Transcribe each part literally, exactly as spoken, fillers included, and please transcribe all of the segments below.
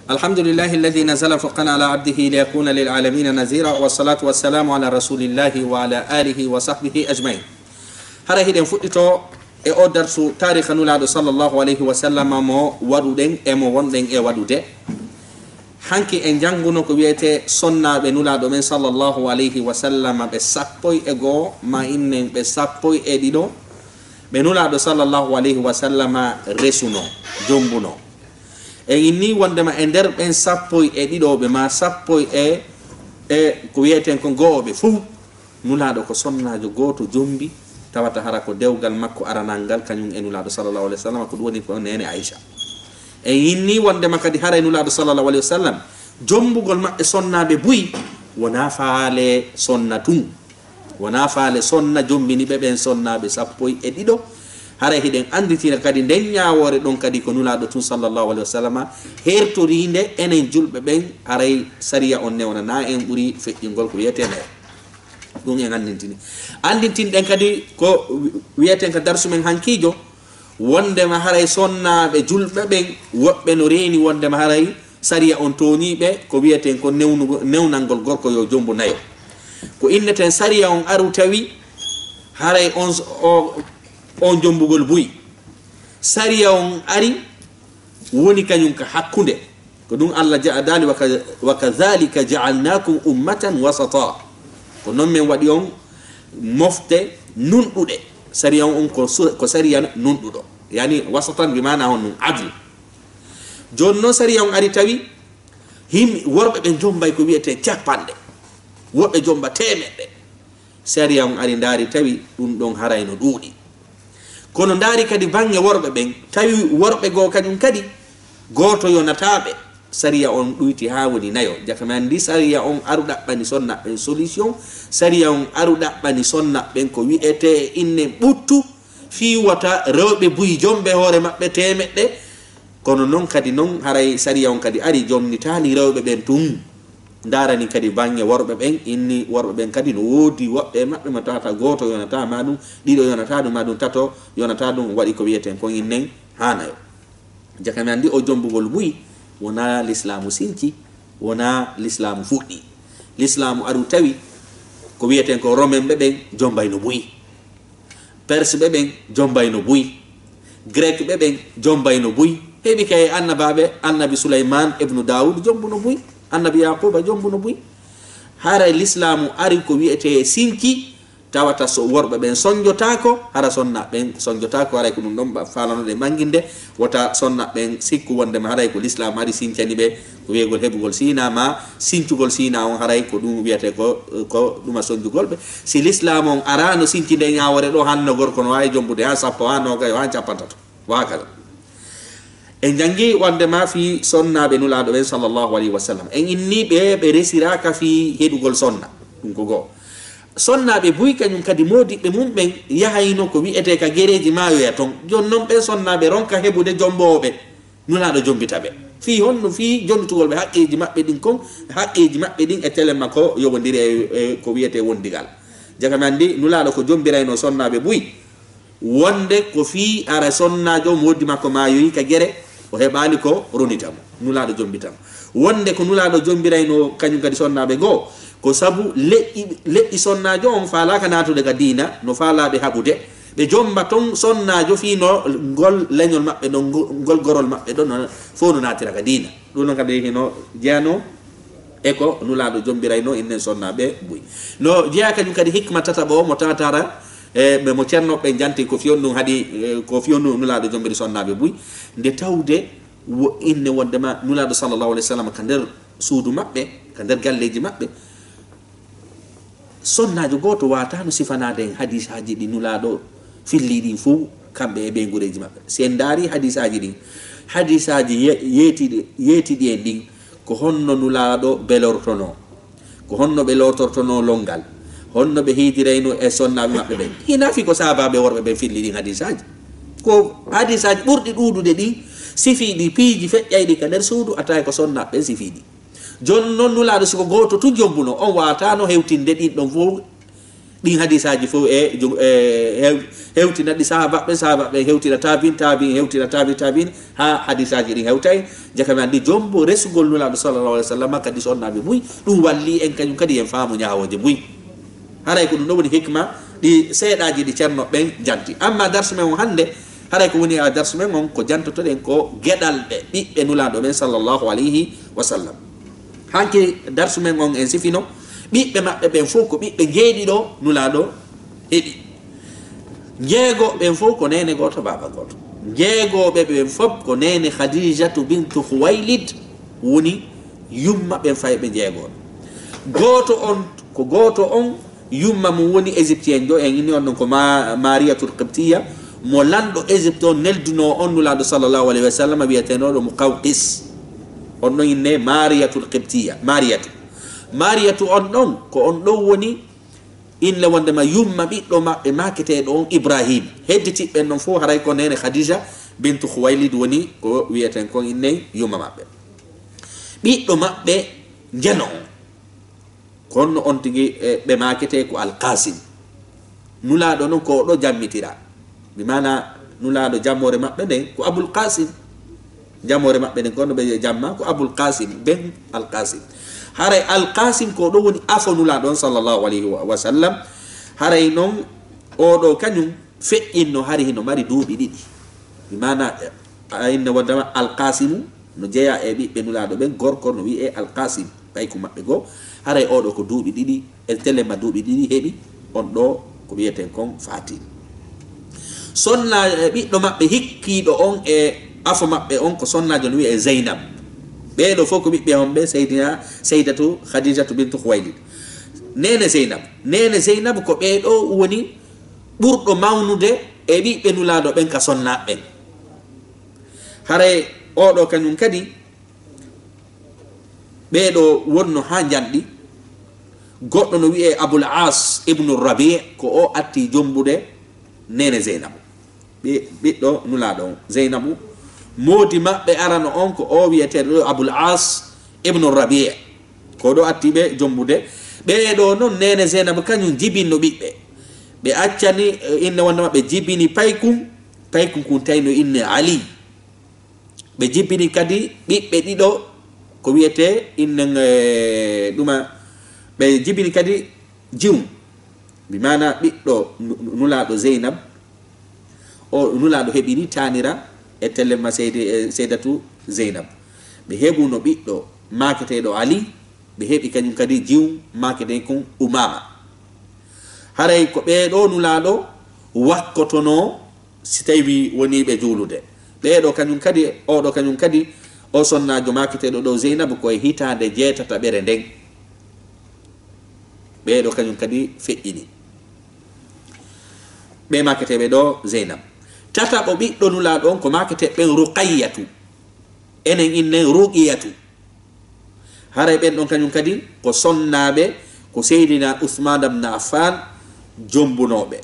الحمد لله الذي نزل الفرقان على عبده ليكون للعالمين نذيرا، والصلاة والسلام على رسول الله وعلى آله وصحبه أجمعين. Hara hiɗen fuɗɗito e o darsu taarika Nulaaɗo sallallahu alayhi wa sallam mo waɗuɗen e mo wonɗen e waɗude. Hanki en jannguno ko wiyetee sonnaaɓe Nulaaɗo men sallallahu alayhi wa sallam ɓe sappo e goo, ma innen ɓe sappo e ɗiɗo, ɓe Nulaaɗo sallallahu alayhi wa sallam resuno, jombuno. En inni wondema e nder ɓen sappo e ɗiɗo ɓe ma sappo e, e ko wiyeten ko go'o ɓe fof, Nulaaɗo ko sonnaajo gooto jombi, tawata hara ko dewgal makko aranal ngal, kañum e Nulaaɗo sallallahu alayhi wa sallam, ko ɗum woni ko neene Aisha. En inni wondema kadi haray Nulaaɗo sallallahu alayhi wa sallam, jombugol maɓɓe sonnaaɓe buy, wonaa faale sonna tun. Wonaa faale sonna jombini ɓe ɓen sonnaaɓe sappo e ɗiɗo. Haray hiɗen annditira kadi nden ñaawoore ɗon kadi ko Nulaaɗo tun sallallahu alayhi wa sallam hertoriinde enen julɓe ɓen, haray sariya on newnanaa en ɓuri feƴƴingol ko wiyetee nayo. Ɗum en anndintini. Anndintinɗen kadi ko wi-, wiyeten ka darsu men hankiijo, wondema haray sonnaaɓe julɓe ɓen, woɓɓe no reeni wondema haray sariya on tooñii ɓe, ko wiyeten ko newnugo-, newnangol gorko yo jombu nayo. Ko inneten sariya on aru tawi haray on s-, o, on jombugol buy. Sariya on ari woni kañum ka hakkunde. Ko ɗum Allah ja-, daali, "Wa ka-, wa kadhalika ja'alnakum ummatan wasata." Ko non men waɗi on mofte nunɗuɗe. Sariya on ko su-, ko sariya nunɗuɗo. Yani wasatan bi maana on nun adl. Jooni non sariya on ari tawi him-, worɓe ɓen jombay ko wiyetee capanɗe. Woɓɓe jomba teemeɗɗe. Sariya on ari ndaari tawi ɗum ɗon haray no ɗuuɗi. Kono ndaari kadi baŋŋe worɓe ɓen, tawi worɓe goo kañum kadi gooto yonataa ɓe. Sariya on ɗuyti haa woni nayo. Jaka mi anndi sariya on aru ɗaɓɓani sonna ɓen solution. Sariya on aru ɗaɓɓani sonna ɓen ko wi'etee innen ɓuttu fii wota rewɓe buy jombe hoore maɓɓe teemeɗɗe. Kono non kadi non haray sariya on kadi ari jomnitaali rewɓe ɓen tun. Ndaarani kadi baŋŋe worɓe ɓen, inni worɓe ɓen kadi no woodi woɓɓe e maɓɓe mo tawata gooto yonataa ma ɗum, ɗiɗo yonataa ɗum, ma ɗum tato yonataa ɗum, waɗi ko wiyeten kon innen haa nayo. Jaka mi anndi o jombugol buy wonaa lislaamu sinci, wonaa lislaamu fuɗɗi. Lislaamu aru tawi ko wiyeten ko Romen ɓe ɓen jombayno buy. Perse ɓe ɓen jombayno buy. Grek ɓe ɓen jombayno buy. Heɓi kay annabaaɓe, annabi Suleyman ibnu Dawud jombuno buy. Annabi Yaquba jombuno buy. Haray lislaamu ari ko wiyetee sinci, tawata so worɓe ɓen sonjotaako, hara sonna ɓen sonjotaako, haray ko ɗum ɗon ba-, faalanoɗen ɓanginde, wota sonna ɓen sikku wondema haray ko lislaamu ari sincani ɓe, ko wiyegol heɓugol siina ma sincugol siina on haray ko ɗum wiyetee ko, ko ɗuma sonjugol ɓe. Si lislaamu on araano sinci nde ñaawoore ɗo, hanno gorko no waawi jombude haa sappo, haa noogayo, haa capantato, wa hakada. En janngi wondema fii sonnaaɓe Nulaaɗo ɓen sallallahu alayhi wa sallam. En inni ɓe, ɓe resiraaka fii heɗugol sonna. Ɗum ko goo. Sonnaaɓe buy kañum kadi moodiɓɓe mum ɓen yahayno ko wi'etee ka gereeji maayoya ton. Jooni non ɓen sonnaaɓe ronka heɓude jombooɓe. Nulaaɗo jombita ɓe. Fii honno? Fii jonnitugol ɓe haqqeeji maɓɓe ɗin kon, haqqeeji maɓɓe ɗin e telemma ko yowondiri e, e ko wi'etee wondigal. Jaka mi anndi Nulaaɗo ko jombirayno sonnaaɓe buy. Wonde ko fii ara sonnaajo moodi makko maayoyi ka gere, o heɓaali ko ronita mo. Nulaaɗo jombita mo. Wonde ko Nulaaɗo jombirayno kañum kadi sonnaaɓe goo, ko sabu leƴƴi, leƴƴi sonnaajo on faalaaka naatude ka diina, no faalaa ɓe haɓude. Ɓe jomba ton sonnaajo fii no ngol leñol maɓɓe ɗon, ngo-, ngol gorol maɓɓe ɗon, no, fof no naatira ka diina. Ɗum noon kadi hino jeyanoo e ko Nulaaɗo jombirayno innen sonnaaɓe buy. No jeyaa kañum kadi hikma tataɓo o mo tawata hara, e, ɓe mo ceernooɓe ɓen janti ko fii on ɗum haɗi, e, ko fii on Nulaaɗo jombiri sonnaaɓe buy. Nde tawde wo inne wondema Nulaaɗo sallallahu alayhi wa sallam ka nder suudu maɓɓe, ka nder galleeji maɓɓe, sonnaajo gooto waataano sifanaade en hadiisaaji ɗi Nulaaɗo fillii ɗin fow, kamɓe e ɓeynguureeji maɓɓe. Si en ndaarii hadiisaaji ɗin, hadiisaaji ye-, yeetiiɗi, yeetiiɗi en ɗin, ko honno Nulaaɗo belortonoo, ko honno ɓe lootortonoo lonngal, honno ɓe hiidirayno e sonnaaɓe maɓɓe ɓen. Hinaa fii ko sahaabaaɓe worɓe ɓen fillii ɗin hadiisaaji. Ko hadiisaaji ɓurɗi ɗuuɗude ɗin, sifii ɗi piiji feƴƴayɗi ka nder suudu, a taway ko sonnaaɓe ɓen sifii ɗi. Jooni non Nulaaɗo, si ko gooto tun jombuno, on waataano hewtinde ɗin ɗon fow, Ɗin hadisaaji fof e ju-, e hew-, hewtina ɗi sahaabaaɓe ɓen, sahaabaaɓe ɓen hewtina taabiin, taabiin hewtina taabiin, taabiin, haa hadisaaji ɗin hewta en. Jaka men anndi jombo resugol Nulaaɗo sallallahu alaihi wa sallam kadi sonnaaɓe buy, ɗum walli en kañum kadi en faamu ñaawooje buy. Haray ko ɗum ɗo woni hikma ɗi seeɗaaji ɗi ceerno ɓen janti. Amma darsu men on hannde, haray ko woni e darsu men on ko jantotoɗen ko geɗalɓe ɓiɓɓe Nulaaɗo ɓen sallallahu alaihi wa sallam. Hanki darsu men on en sifino ɓiɓɓe maɓɓe ɓen fof ko ɓiɓɓe njeeɗiɗo Nulaaɗo heɓi. Njeego ɓen fof ko neene gooto, baaba gooto. Njeegooɓe ɓen fof ko neene Khadijatu bintu Khuwaylid woni yumma ɓen fayɓe njeegooɓe. Gooto on, ko gooto on yumma mum woni Égyptien jo, en inni on ɗon ko Ma-, Mariyatul Qibtiya, mo lanɗo Égypte on neldunoo on Nulaaɗo sallallahu alaihi wa sallam wi'eteenooɗo Muqawqis. On ɗon inne Mariyatul Qibtiya, Mariyatu. Mariyatu on ɗon, ko on ɗon woni inne wondema yumma ɓiɗɗo maɓɓe maaketeeɗo on Ibrahim. Hedditiiɓe ɓen ɗon fof haray ko neene Khadija bintu Khuwaylid woni ko wi'eten kon inne yumma maɓɓe. Ɓiɗɗo maɓɓe njeno on. Ko honno on tigi, e, ɓe maaketee ko Al-Qasim. Nulaaɗo non ko o ɗo jammitira. Bi maana Nulaaɗo jammoore maɓɓe nden ko Abul Qasim. Jammoore maɓɓe nden ko no ɓe jamma ko Abul Qasim, ben Al Qasim. Haray Al Qasim ko ɗo woni afo Nulaaɗo on sallallahu alayhi wa, wa sallam. Haray non o ɗo kañum feƴƴinno hari hino mari duuɓi ɗiɗi. Bi maana, a inna waddama Al Qasimu no jeya e ɓiɓɓe Nulaaɗo ɓen, gorko no wi'e Al Qasim, payku maɓɓe goo. Haray o ɗo ko duuɓi ɗiɗi, e telemma duuɓi ɗiɗi heɓi, on ɗo ko wi'eten kon Fatim. Sonna, e ɓiɗɗo maɓɓe hikkiiɗo on e afo maɓɓe on ko sonnaajo no wi'e Zeynab. Ɓee ɗo fof ko ɓiɓɓe homɓe? Seydina, Seydatu Khadijatu bintu Khuwaylid. Neene Zeynab. Neene Zeynab ko ɓee ɗo woni ɓurɗo mawnude e ɓiɓɓe Nulaaɗo ɓen ka sonnaaɓe ɓen. Haray o ɗo kañum kadi, ɓee ɗo wonno haa njanɗi. Goɗɗo no wi'ee Abul As ibnu Rabi, ko o atti jombude neene Zeynabu, ɓi-, ɓiɗɗo Nulaaɗo on. Zeynabu, moodi maɓɓe arano on ko o wi'eteeɗo ɗo Abul As ibnu Rabi, ko ɗo atti ɓe jombude. Ɓee ɗo non neene Zeynabu kañum jibinno ɓiɓɓe. Ɓe accani, eh, inne wonde maɓɓe jibini paykun, paykun kun tawi no inne Ali. Ɓe jibini kadi ɓiɓɓe ɗiɗo, ko wi'etee innen, eh, ɗuma, ɓe jibini kadi jiwun, bi maana ɓiɗɗo nu-, nu-, Nulaaɗo Zeynab, o Nulaaɗo heɓini taanira e telemma Seydi, e Seydatu Zeynab. Ɓe heɓuno ɓiɗɗo maaketeeɗo Ali, ɓe heɓi kañum kadi jiwun maaketeeɗo kun Umaama. Haray ko ɓee ɗo Nulaaɗo wakkotonoo si tawi wonii ɓe juulude. Ɓee ɗo kañum kadi, oo ɗo kañum kadi, o sonnaajo maaketeeɗo ɗo Zeynabu ko e hitaande jeetataɓere nden. Ɓee ɗo kañum kadi feƴƴini. Ɓee maaketeeɓe ɗo Zeynab. Tataɓo ɓiɗɗo Nulaaɗo on ko maaketeeɓe ɓen Ruqayyatu. Enen innen Ruqiyatu. Haray ɓen ɗon kañum kadi ko sonnaaɓe ko Seydina Usmaan ibn Affan jombunooɓe.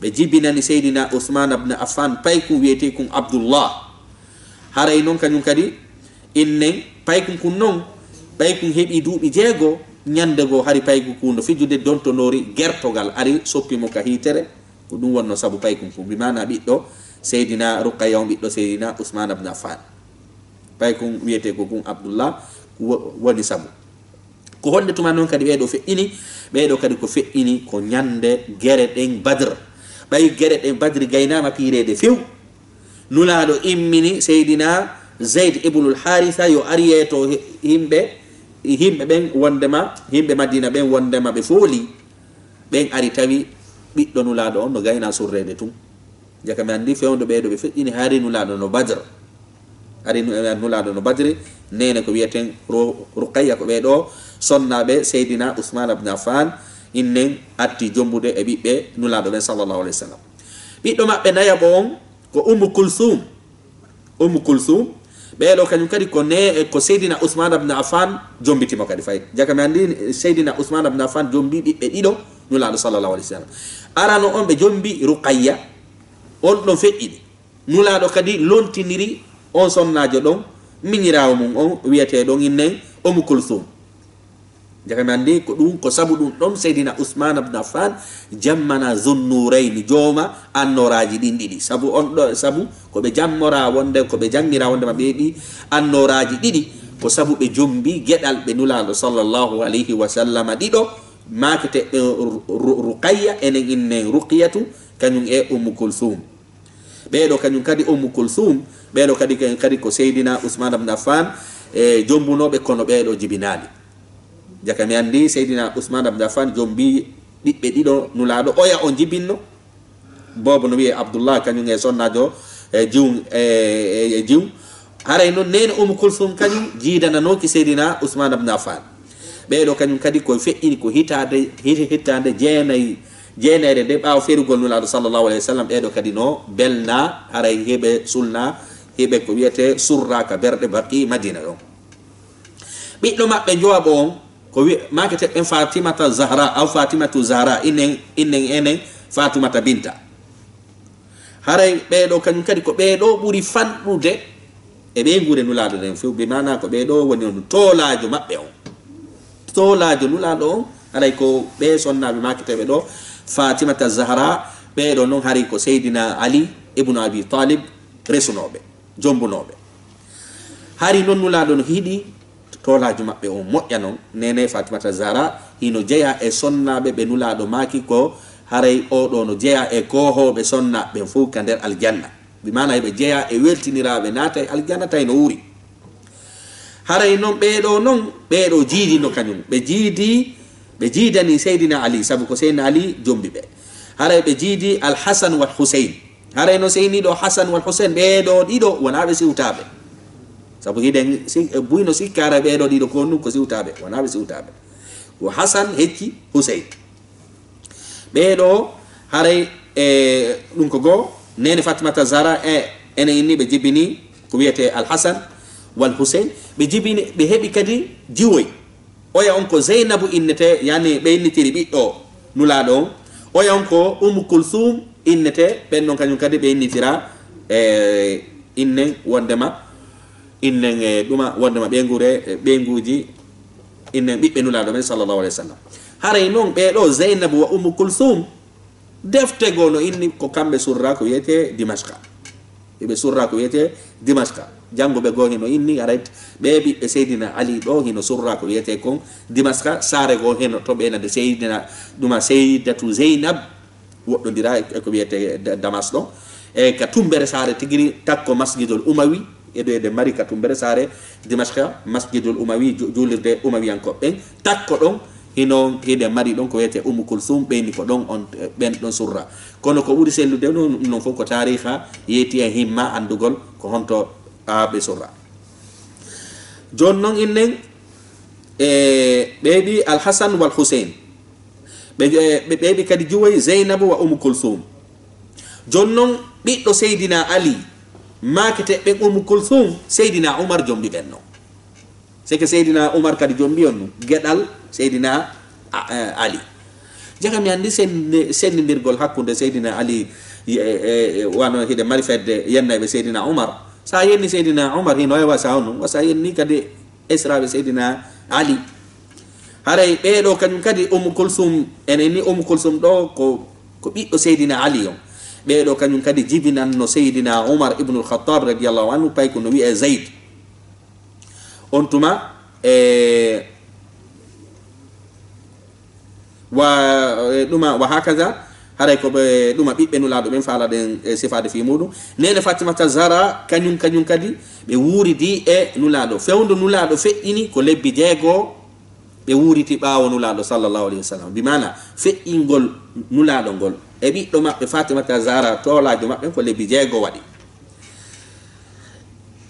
Ɓe jibinani Seydina Usmaan ibn Affan paykun wi'etee kun Abdullah. Haray non kañum kadi innen paykun kun non, paykun heɓi duuɓi jeego, ñande goo hari paykun kun no fijude dontonoori gertogal ari soppi mo ka hiitere. Ko ɗum wonno sabu paykun kun. Bi maana ɓiɗɗo Seydina Ruqayya on, ɓiɗɗo Seydina Usmaan ibn Affan. Paykun wi'etee ko kun Abdullah, ko wo-, woni sabu. Ko honde tuma non kadi ɓee ɗo feƴƴini? Ɓee ɗo kadi ko feƴƴini ko ñande gere ɗen Badr. Ɓay gere ɗen Badri gaynaama piireede few. Nulaaɗo immini Seydina Zayd ibnul Haarisa yo ar yeeto he-, yimɓe, yimɓe ɓen wondema, yimɓe Madina ɓen wondema ɓe fooli. Ɓen ari tawi ɓiɗɗo Nulaaɗo on no gaynaa surreede tun. Jaka mi anndi fewndo ɓee ɗo ɓe feƴƴini hari Nulaaɗo no Badr. Hari Nu-, Nulaaɗo no Badri, neene ko wi'eten Ru-, Ruqayya, ko ɓee ɗo sonnaaɓe Seydina Usmaan ibn Affan, innen atti jombude e ɓiɓɓe Nulaaɗo ɓen sallallahu alayhi wa sallam. Ɓiɗɗo maɓɓe nayaɓo on ko Ummu Kulsum. Ummu Kulsum, ɓee ɗo kañum kadi ko ne-, ko Seydina Usmaan ibn Affan jombiti mo kadi fay. Jaka mi anndi Seydina Usmaan ibn Affan jombi ɓiɓɓe ɗiɗo Nulaaɗo sallallahu alayhi wa sallam. Arano on ɓe jombi Ruqayya, on ɗon feƴƴini. Nulaaɗo kadi lontiniri on sonnaajo ɗon, miñiraawo mum on wi'etee ɗon innen Ummu Kulsum. Jaka mi anndi ko ɗum, ko sabu ɗum ɗon Seydina Usman ibn Affan jammana Zunnurayni, jooma annooraaji ɗin ɗiɗi. Sabu on ɗo, sabu ko ɓe jammora wonde, ko ɓe jangira wonde ma ɓe heɓi annooraaji ɗiɗi, ko sabu ɓe jombi geɗal ɓe Nulaaɗo sallallahu alayhi wa sallama ɗiɗo, maakete ɓe Ru-, Ru-, Ruqayya, enen innen Ruqiyatu, kañum e Ummu Kulsum. Ɓeeɗo kañum kadi Ummu Kulsum, ɓeeɗo kadi, kadi ko Seydina Usman ibn Affan e jombunooɓe, kono ɓeeɗo jibinaali. Jaka mi anndi Seydina Usman ibn Affan jombi ɓiɓɓe ɗiɗo Nulaaɗo, oya on jibinno. Boobo no wiyee Abdullah, kañum e sonnaajo e jiw, e, e, e jiw. Haray noon neene Ummu Kulsum kañum jiidananooki Seydina Usman ibn Affan. Ɓeeɗo kañum kadi ko feƴƴini ko hitaande, hit-, hitaande jeenayi, jeenayre nde ɓaawo ferugol Nulaaɗo sallallahu alayhi wa sallam, ɓeeɗo kadi no belna, haray heɓe sulna, heɓe ko wiyetee surra ka berɗe Baqi Madina ɗon. Ɓiɗɗo maɓɓe jowaɓo on, ko wi-, maakete ɓen Fatimata Zahra, aw Fatimatu Zahra, innen, innen enen Fatumata Binta. Haray ɓeeɗo kañum kadi ko ɓeeɗo ɓuri fanɗude e ɓeynguure Nulaaɗo ɗen few, bi maana ko ɓeeɗo woni on toolaajo maɓɓe on. Toolaajo Nulaaɗo on, haray ko ɓe sonnaaɓe maaketeeɓe ɗo, Fatimata Zahra, ɓeeɗo non haray ko Seydina Ali ibnu Abi Talib resunooɓe, jombunooɓe. Hari non Nulaaɗo no hiɗi toolaajo maɓɓe on moƴƴa non, neene Fatimata Zahra, hino jeya e sonnaaɓe ɓe Nulaaɗo maaki ko haray oo ɗoo no jeya e koohooɓe sonnaaɓe ɓen fow ka nder aljanna. Bi maana hiɓe jeya e weltiniraaɓe naata e aljanna tawi no wuuri. Haray non ɓee ɗoo non, ɓee ɗoo jiidino kañum. Ɓe jiidi, ɓe jiidani Seydina Ali, sabu ko Seydina Ali jombi ɓe. Haray ɓe jiidi Al Hasan wal Huseyn. Haray no seyniiɗo Hasan wal Huseyn, ɓee ɗoo ɗiɗo wonaa ɓe siwtaaɓe. Sabu hiɗen si-, buy no sikka haray ɓee ɗoo ɗiɗo ko honɗum, ko siwtaaɓe, wonaa ɓe siwtaaɓe. Ko Hasan hecci Huseyn. Ɓee ɗoo haray, e, ɗum ko goo, neene Fatimata Zahra e enen inni ɓe jibini ko wiyetee Al Hasan wal Huseyn. Ɓe jibini, ɓe heɓi kadi jiwoy. Oya on ko Zeynabu innetee, yani ɓe innitiri ɓiɗɗo Nulaaɗo on. Oya on ko Ummu Kulsum innetee, ɓen non kañum kadi ɓe innitira, e, innen wondema, innen, e, ɗuma wondema ɓeynguure, e, ɓeynguuji, innen ɓiɓɓe Nulaaɗo men sallallahu alayhi wa sallam. Haray non ɓee ɗoo Zeynabu wa Ummu Kulsum, defte goo no inni ko kamɓe surra ko wiyetee Dimashqa. Hiɓe surra ko wiyetee Dimashqa. Jannguɓe goo hino inni, haray ɓee ɓiɓɓe Seydina Ali ɗoo hino surra ko wiyetee kon Dimashqa. Saare goo hino to ɓe nande Seydina, ɗuma Seydatu Zeynab woɗɗondira e, e ko wiyetee Da-, Damas ɗo. E ka tumbere saare tigiri, takko Masjidul Umawi, e ɗo eɗen mari ka tumbere saare Dimashqa, Masjidul Umawi, ju-, juulirde Umawiyankooɓe ɓen. Takko ɗon, hino hiɗen mari ɗon ko wiyetee Ummu Kulsum, ɓeyni ko ɗon on, ɓen ɗon surra. Kono ko ɓuri sellude ɗum, ɗum ɗon fof ko taariha, yeeti e himma anndugol ko honto ɓe surra. Jooni non innen, e, ɓe heɓi Al Hasan wal Huseyn. Ɓe, e, ɓe, ɓe heɓi kadi jiwoy Zeynabu wa Ummu Kulsum. Jooni non ɓiɗɗo Seydina Ali, maakete ɓen Ummu Kulsum, Seydina Umar jombi ɓen non. C'est que Seydina Umar kadi jombi on ɗum, geɗal Seydina A-, e, Ali. Jaka mi anndi sen-, senndindirgol hakkunde Seydina Ali, e, e, e, wano hiɗen mari fedde yennayɓe Seydina Umar. Sa yenni Seydina Umar, hino heewa sa on ɗum, wasa yenni kadi esraaɓe Seydina Ali. Haray ɓee ɗoo kañum kadi Ummu Kulsum, enen ni Ummu Kulsum ɗoo ko, ko ɓiɗɗo Seydina Ali on. Ɓee ɗoo kañum kadi jibinanno Seydina Umar ibnul Khattab radiyallahu anhu, payko no wiyee Zayd. On tuma, e, wa, e, ɗuma, wa hakaza, haray ko ɓe ɗuma ɓiɓɓe Nulaaɗo ɓen faalaɗen, e, sifaade fii muuɗum. Neene Fatimata Zahra, kañum, kañum kadi, ɓe wuuridi e Nulaaɗo. Fewndo Nulaaɗo feƴƴini ko lebbi jeego, ɓe wuuriti ɓaawo Nulaaɗo sallallahu alayhi wa sallam. Bi maana, feƴƴingol Nulaaɗo ngol e ɓiɗɗo maɓɓe Fatimata Zahra, toolaajo maɓɓe, ko lebbi jeego waɗi.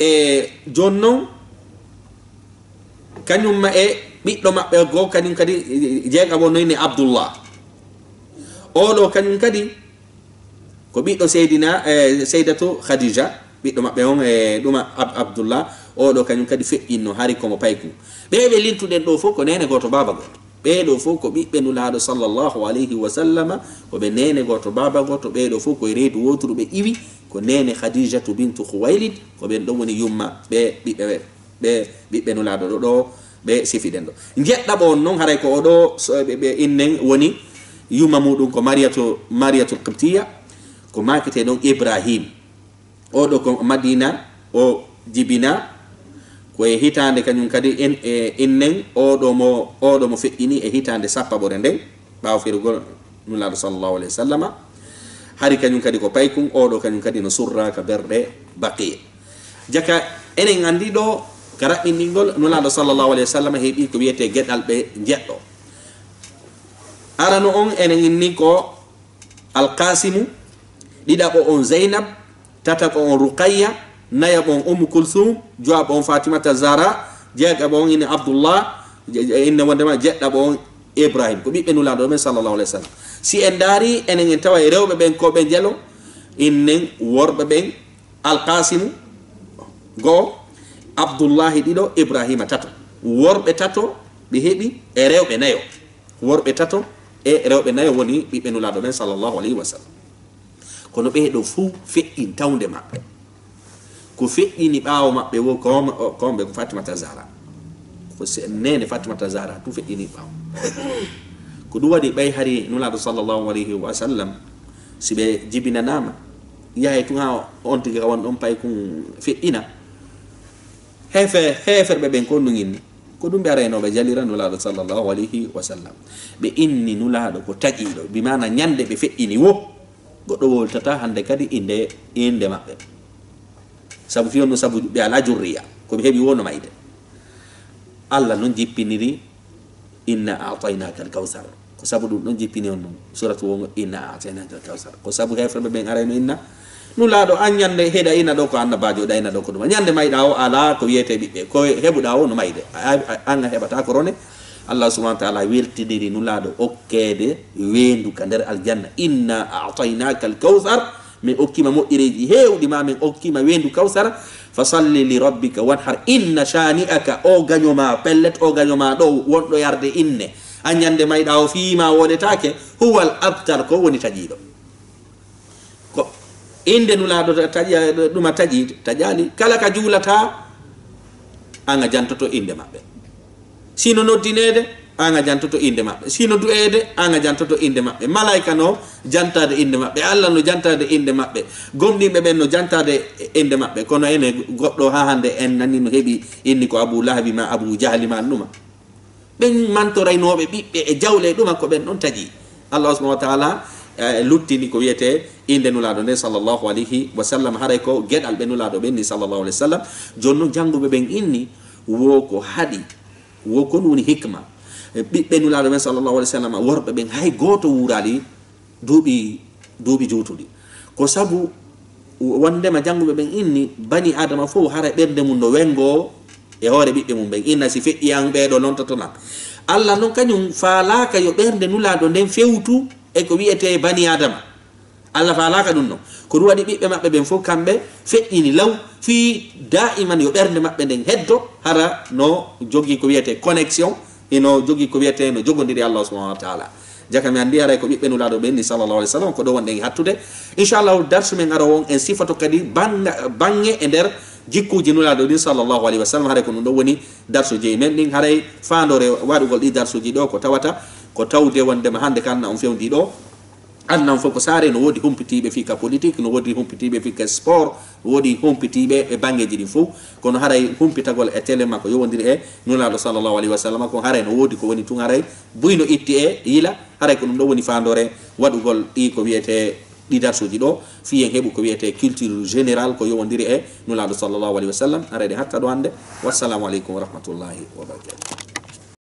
E jooni non, kañum ma e ɓiɗɗo maɓɓe goo, kañum kadi jeegaɓo noyne Abdullah. Oo ɗoo kañum kadi ko ɓiɗɗo Seydina, e, Seydatu Khadija, ɓiɗɗo maɓɓe on, e, ɗuma Ab-, Abdullah. Oo ɗoo kañum kadi feƴƴinno, hari ko mo payku. Ɓee ɓe lintuɗen ɗoo fof ko neene gooto, baaba gooto. Ɓee ɗoo fof ko ɓiɓɓe Nulaaɗo sallallahu alayhi wa sallama, ko ɓe neene gooto, baaba gooto. Ɓee ɗoo fof ko e reedu wooturu ɓe iwi, ko neene Khadijatu bintu Khuwaylid, ko ɓen ɗon woni yumma ɓee ɓiɓɓe ɓe. Ɓe ɓiɓɓe Nulaaɗo ɗo, ɗo ɓe sifiɗen ɗo. Njeɗɗaɓo on non, haray ko o ɗo, so ɓe, ɓe innen woni yuma muɗum ko Mariyatu, Mariyatul Qibtiya, ko maaketee ɗon Ibrahim. O ɗo ko Madina, o jibina, ko e hitaande kañum kadi en, e innen, o ɗo mo, o ɗo mo feƴƴini e hitaande sappaɓore nden, ɓaawo ferugol Nulaaɗo sallallahu alayhi wa sallama. Hari kañum kadi ko paykun, o ɗo kañum kadi no surra ka berɗe Baqi. Jaka enen anndi ɗo, ka raɓɓinɗingol, Nulaaɗo sallallahu alayhi wa sallam heɓi ko wiyetee geɗal ɓe njeɗɗo. Arano on enen inni ko Alqasimu, ɗiɗaɓo on Zainab, tataɓo on Ruqayya, nayaɓo on Ummu Kulsum, jowaɓo on Fatimata Zahra, jeegaɓo on ini Abdullah, je-, je-, inne wondema jeɗɗaɓo on Ibrahim. Ko ɓiɓɓe Nulaaɗo men sallallahu alayhi wa sallam. Si en ndaari, enen en tawa e rewɓe ɓen ko ɓe njelo, innen worɓe ɓen, Alqasimu, go'o, Abdullahi, ɗiɗo, Ibrahima, tato. Worɓe tato ɓe heɓi e rewɓe nayo. Worɓe tato e rewɓe nayo woni ɓiɓɓe Nulaaɗo men sallallahu alayhi wa sallam. Kono ɓee ɗo fuu feƴƴin tawnde maɓɓe. Ko feƴƴini ɓaawo maɓɓe wo ko, ko, ko Fatimata Zahra. Ko se-, neene Fatimata Zahra tu feƴƴini ɓaawo. Ko ɗum waɗi ɓay hari Nulaaɗo sallallahu alayhi wa sallam, si ɓe jibinanaama, yahay tun haa on tigi ka won ɗon paykun feƴƴina. Heefe-, heeferɓe ɓen ko ɗum inni. Ko ɗum ɓe arayno ɓe jalira Nulaaɗo sallallahu alayhi wa sallam. Ɓe inni Nulaaɗo ko taƴiiɗo, bi maana ñande ɓe feƴƴini wo, goɗɗo wowltata hannde kadi innde, innde maɓɓe. Sabu fii on ɗum, sabu ɓe alaa jurriya, ko ɓe heɓi wo no mayde. Allah non jippiniri, "Inna a'taynaka al-kawsar." Ko sabu ɗum ɗon jippini on ɗum. Suratu wongo, "Inna a'taynaka al-kawsar." Ko sabu heeferɓe ɓen arayno inna Nulaaɗo, an ñande heɗa ina ɗo ko annabaajo, ɗa ina ɗo ko ɗum. Ñande mayɗa o alaa ko wiyetee ɓiɓɓe. Ko heɓuɗa o no mayde. A, a, an a heɓata ko rone. Allah subhanahu wa ta'ala weltiniri Nulaaɗo okkeede weendu ka nder aljanna. "Inna a'taynaka al-kawsar." Min okkima moƴƴereeji heewɗi ma, min okkima weendu Kawsara. "Fa salli li rabbika wanhar." "Inna shani'aka," o gaño ma, pellet o gaño ma ɗo wonɗo yarde inne. A ñande mayɗa o fii ma woɗetaake, "huwal abtar," ko woni taƴiiɗo. Ko innde Nulaaɗo ta-, taƴi-, ɗuma taƴi, taƴaali. Kala ka juulata, an a jantoto innde maɓɓe. Si no noddineede, an a jantoto innde maɓɓe. Si no du'eede, an a jantoto innde maɓɓe. Malaayka no jantaade innde maɓɓe. Allah no jantaade innde maɓɓe. Gomɗinɓe ɓen no jantaade innde maɓɓe. Kono ene goɗɗo haa hannde en nani no heɓi inni ko Abu Lahabi ma Abu Jahli ma ɗuma. Ɓen mantoraynooɓe ɓiɓɓe e jawle e ɗuma ko ɓen ɗon taƴi. Allah subhanahu wa ta'ala, eh, luttini ko wiyetee innde Nulaaɗo nden sallallahu alayhi wa sallam. Haray ko geɗal ɓe Nulaaɗo ɓen ni sallallahu alayhi wa sallam. Jooni non jannguɓe ɓen inni wo ko haɗi, wo ko ɗum woni hikma. Eh, ɓiɓɓe Nulaaɗo ɓen sallallahu alayhi wa sallam, worɓe ɓen hay gooto wuuraali duuɓi, duuɓi juutuɗi. Ko sabu wondema jannguɓe ɓen inni bani Aadama fof hara ɓernde mum no wengoo e hoore ɓiɓɓe mum ɓen. Inna si feƴƴi an ɓee ɗo lontoto lan. Allah non kañum faalaaka yo ɓernde Nulaaɗo nden fewtu e ko wiyetee bani Aadama. Allah faalaaka ɗum non. Ko ɗum waɗi ɓiɓɓe maɓɓe ɓen fof kamɓe feƴƴini law fii daa'iman yo ɓernde maɓɓe nden heddo hara no jogii ko wiyetee connexion, hino jogii ko wiyetee no jogondiri Allah subhanahu wa ta'ala. Jaka mi anndi haray ko ɓiɓɓe Nulaaɗo ɓen ni sallallahu alayhi wa sallam, ko ɗo wonɗen e hattude. Inchallahu, darsu men aroowo on en sifoto kadi bannga-, baŋŋe e nder jikkuuji Nulaaɗo ɗin sallallahu alayhi wa sallam. Haray ko ɗum ɗo woni darsuuji men ɗin. Haray faandoore waɗugol ɗi darsuuji ɗo ko tawata ko tawde wondema hannde ka anna on fewndi ɗo. Annan fof ko saare, no woodi humpitiiɓe fii ka politique, no woodi humpitiiɓe fii ka sport, woodi humpitiiɓe e baŋŋeeji ɗin fof. Kono haray humpitagol e télé makko yowondiri e Nulaaɗo sallallahu alayhi wa sallam, ko haray no woodi ko woni tun, haray buy no itti e yila. Haray ko ɗum ɗo woni faandoore waɗugol ɗi ko wiyetee ɗi darsuuji ɗo, fii en heɓu ko wiyetee culture générale ko yowondiri e Nulaaɗo sallallahu alayhi wa sallam. Haray ɗe hatta ɗo hannde. Wassalamu aleykum wa rahmatullahi wa barakatuh.